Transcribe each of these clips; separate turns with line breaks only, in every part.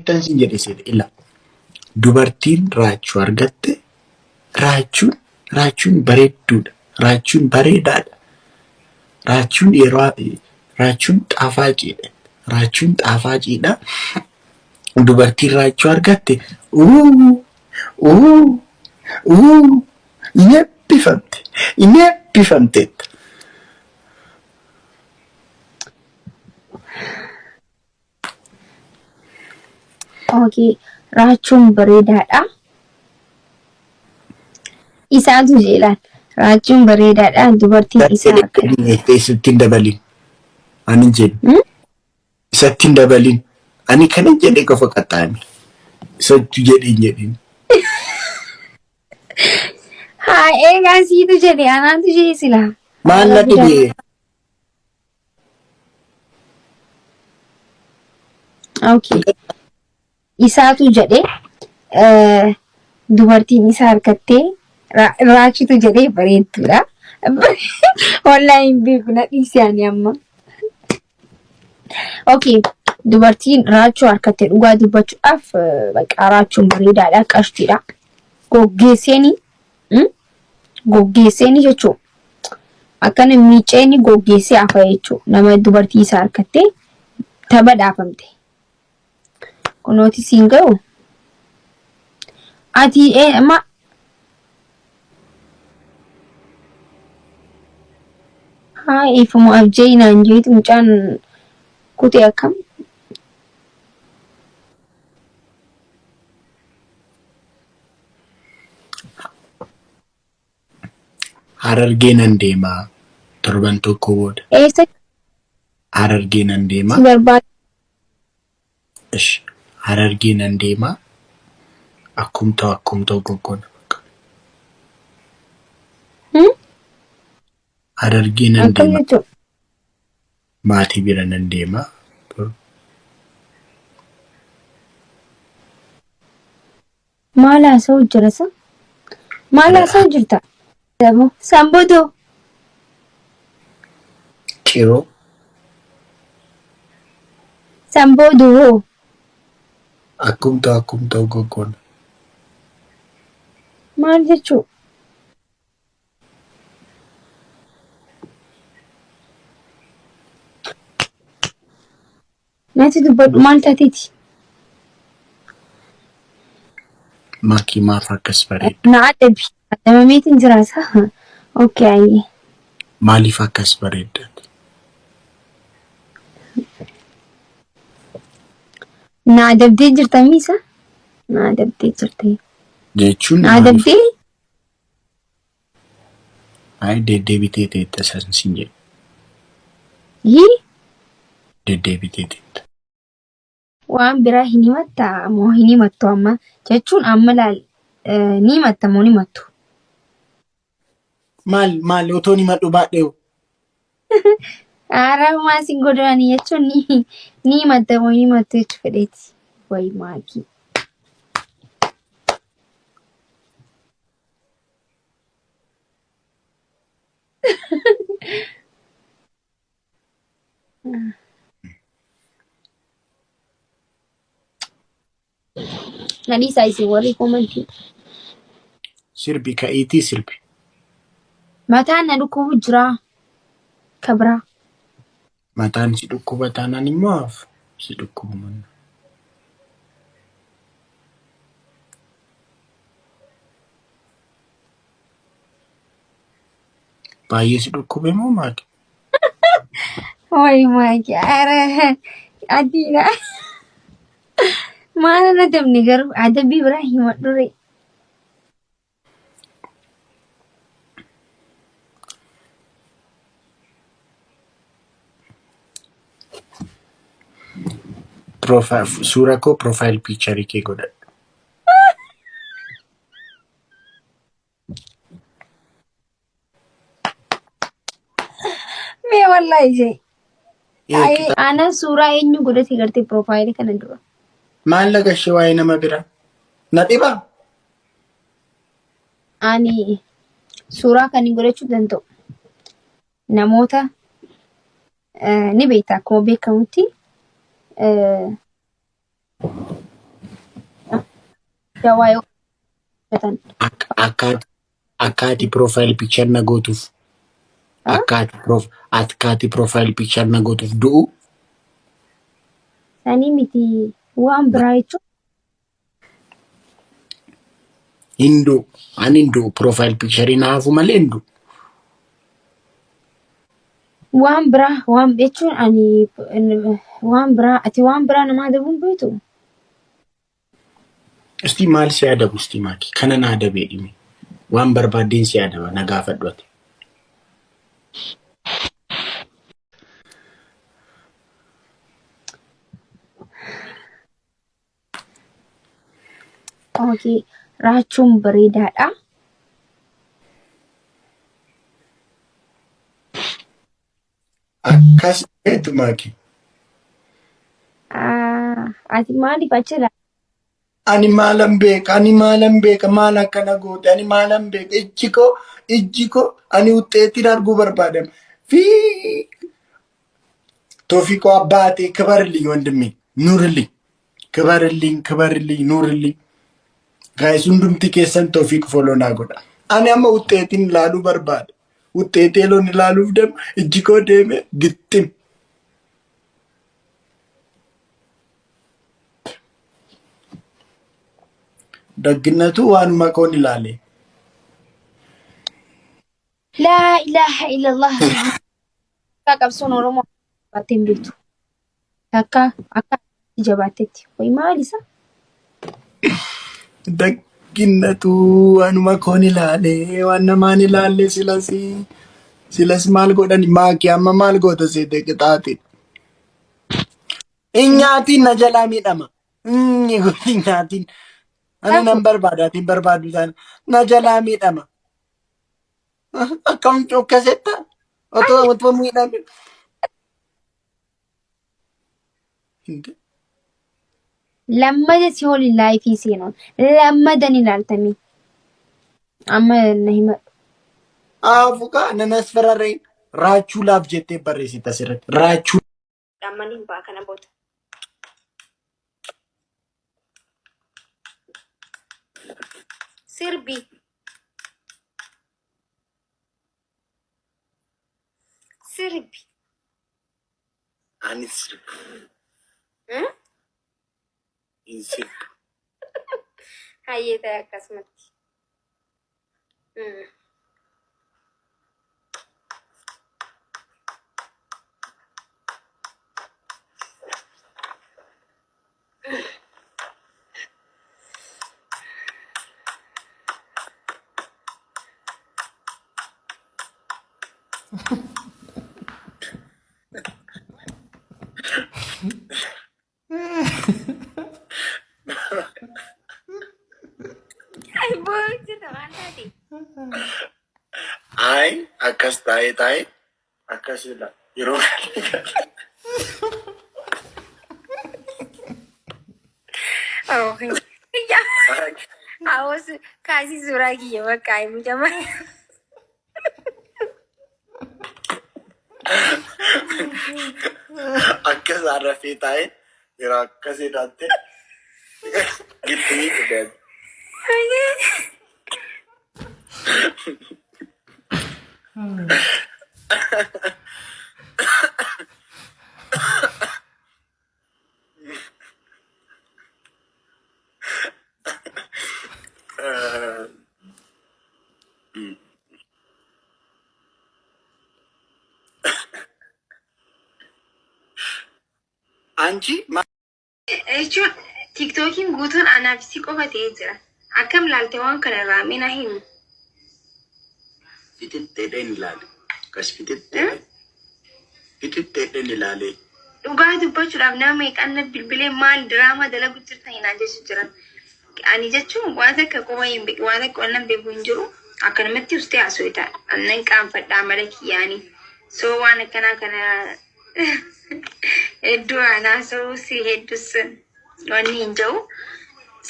Akkamittan sin jedhe seete ila. Dubartiin raachuu argatte raachuun raachuun bareedduudha. Raachuun bareedaadha. Raachuun yeroo raachuun xaafaaciidha. Raachuun xaafaaciidha. Dubartiin raachuu argatte uu uu uu hin eebbifamte hin eebbifamteetta.
Okay. Raachuun bareedaadha. Isaatu jeelaan. Raachuun bareedaadha. Dubartiin isaa akka.
Isatti hin dabalin. Ani hin jedhu.
Hmm?
Isatti hin dabalin. Ani kanan jedhe qofa qaxxaame. Isattu jedhe hin jedhin.
Haa eegaa siitu jedhe anaatu jedhe silaa.
Maal na dhibee?
Okay. Isaatu jedhe dubartiin isa harkattee raachitu jedhee bareedduudha. Wallaahi hin beeku na dhiisi ani amma. Okay. Dubartiin raachuu harkattee dhugaa dubbachuudhaaf bakka raachuun bareedaadha qashtiidha. Goggeesseeni goggeesseeni jechuudha. Akkana miiceeni goggeessee afa jechuudha. Nama dubartii isaa harkattee tapha dhaafamte. Kunooti siin ga'u. Ati ma haa ifuma abjee naan jeetu mucaan kutee akkam.
Harargee nan deema torban tokko booda.
Eessa
Harargee nan deema.
si barbaada?
Ish Harargee nan deema. Akkum ta'u akkum ta'u goggona.
Hmm?
Harargee nan
Akkam
deema.
jechuudha?
Maatii bira nan deema.
Maal haasa'u jira sa? Maal haasa'u jirta? Dabo. Sambodoo.
Ciroo.
Sambodoo.
Akkum ta'u akkum ta'u goggona.
Maal jechuu? Natti dubbadhu maal taateeti?
Maakii maaf akkas bareedda?
Na adabi. Adabameetiin jiraasa. Okay ayyee.
Maaliif akkas bareedda?
Na adabdee jirta miisa? Na adabdee jirta.
Jechuun
Na
maaliif?
adabdee?
Ayi deddeebitee teetta san sin jedhe.
Hii?
Deddeebitee teetta.
Waan biraa hin himattaa moo hin himattu amma? Jechuun amma laal ni himatta moo hin himattu?
Maal maal otoon himadhu baadhee hoo?
Haaraa maa sin godhani jechuun ni ni himatta moo hin himattu jechuu fedheeti. Wayi maakii. Na dhiisaa isin warri koomantii.
Sirbi ka'iitii sirbi.
Mataan na dhukkubu jira. Ka biraa.
Mataan si dhukkuba taanaan immoo hafu si dhukkubu manna. Baay'ee si dhukkube moo maali?
Wayi maaki ara adiidha. Maal na adabni garuu adabbii biraa himadhu ree.
Suura koo profile picture kee godhadhu.
Mee wallahi jee.
Ee,
Ayee
kitaaba.
ana suuraa eenyu godhate gartee piroofaayilii kana dura.
Maal lagashee waa'ee nama biraa? Na dhibaa?
Ani suuraa kan hin godhachuu danda'u namoota ni beekta akkuma beekamutti Ergaa waa'ee hojjetan.
Akka ati profile picture na gootuuf. Akka ati profile picture na gootuuf du'u.
Sanii miti waan biraa jechuun.
Hin du'u. Ani hin du'u. Profile picture na hafu malee hin du'u.
Waan biraa waan jechuun ani waan biraa ati waan biraa nama adabuun beektu.
Isti maal si adabu isti maaki? Kana na adabee dhimi. Waan barbaaddeen si adaba na gaafadhu ati.
Okay. Raachuun bareedaadha.
Akkas beektu maaki.
Ah, ati maaliif achirra?
Ani maalan beeka, ani maalan beeka, maal akkana goote, ani maalan beeka, ijji koo, ijji koo, ani wuxxeetiin arguu barbaadam. Fi Toofiqoo አባቴ ክበርልኝ ወንድሜ ኑርልኝ፣ ክበርልኝ፣ ክበርልኝ፣ ኑርልኝ። Guys hundumti keessan Toofiq follow naa godha. Ani amma wuxxeetiin ilaaluu barbaada. Wuxxeetii yeroon ilaaluuf deemu ijji koo deeme gixxim. Dagginnatu waanuma koon ilaale.
Laa ilaaha illallah. Akka qabsoon Oromoo jabaattee hin beektu. Takka akka jabaattetti. Wayi maal isa?
Dagginnatu waanuma koon ilaale waan namaan ilaalle silas silas maal godhani maakii amma maal goota seete qixaaxi. Hin nyaatiin na jalaa miidhama. Inni hin nyaatiin. Ani nan barbaada ati hin barbaaddu taana na jalaa miidhama. Akkam cuukkasetta otoo otoo miidhame.
Lammada si waliin laayifii seenuun lammada ni ilaaltamii. Amma na himadhu.
Aafukaa nan asfararreen raachuu laaf jettee barreessita asirratti. Raachuu.
Amma ni ba'a kana booda. Sirbi. Sirbi.
Ani sirbu. Hin sirbu.
Hayyee ta'e akkasumatti. Ay, boo'aa waan taate.
Ay akkas taa'ee taa'ee akkas jedha yeroo
Awwas kaasii suuraa kiyya bakka ay mucama.
Akkas rafee taa'ee yeroo akkas jedhatte gittimii dhufe. Anchi
Jechuun tiiktookiin guutuun anaaf si qofa ta'ee jira. Akkam laalte waan kana irraa mee na himi.
Fixixxeedheen ilaale. Akkas fixixxeedheen. Fixixxeedheen ilaale.
Dhugaa dubbachuudhaaf nama meeqaan na bilbilee maal diraamaa dalagu jirtanii naan jechuu jiran. Ani jechuun waan takka quba hin beeku waan takka waan nan beeku hin jiru. Akkanumatti ustee haasofta. Nan qaanfadha amala kiyyaanii. So waan akkanaa kana hedduu aan haasa'uus hedduus wanni hin jiru.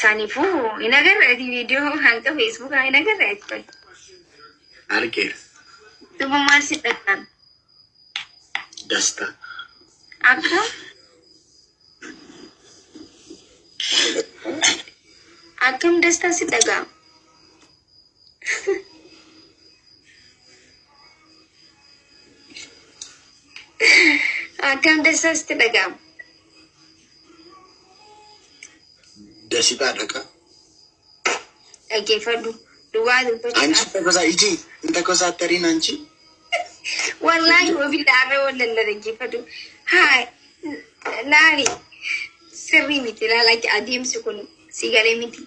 Saniifuu hin agarre ati viidiyoo hanga feesbuukaa hin agarre ati qoy.
Argeera.
Duuba maal si dhaga'ame?
Dasta.
Akka Akkam dastaan si dhaga'ama? Akkam dastaan sitti dhaga'ama?
Dasitaa dhaqa.
Dhaggeeffadhu. Dhugaa
አንቺ
dubbachuudhaaf.
ተኮሳ ይጂ እንተኮሳተሪን አንቺ
Wallaahi wabillaarra wallalla dhaggeeffadhu. Haa laali sirrii miti laala adeemsi kun si galee miti.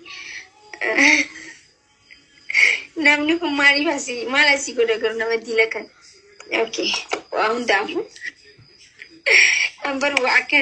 Namni kun maaliif asii maal asii godha garuu nama diila kan. Okay waa hundaafuu. An baruu akka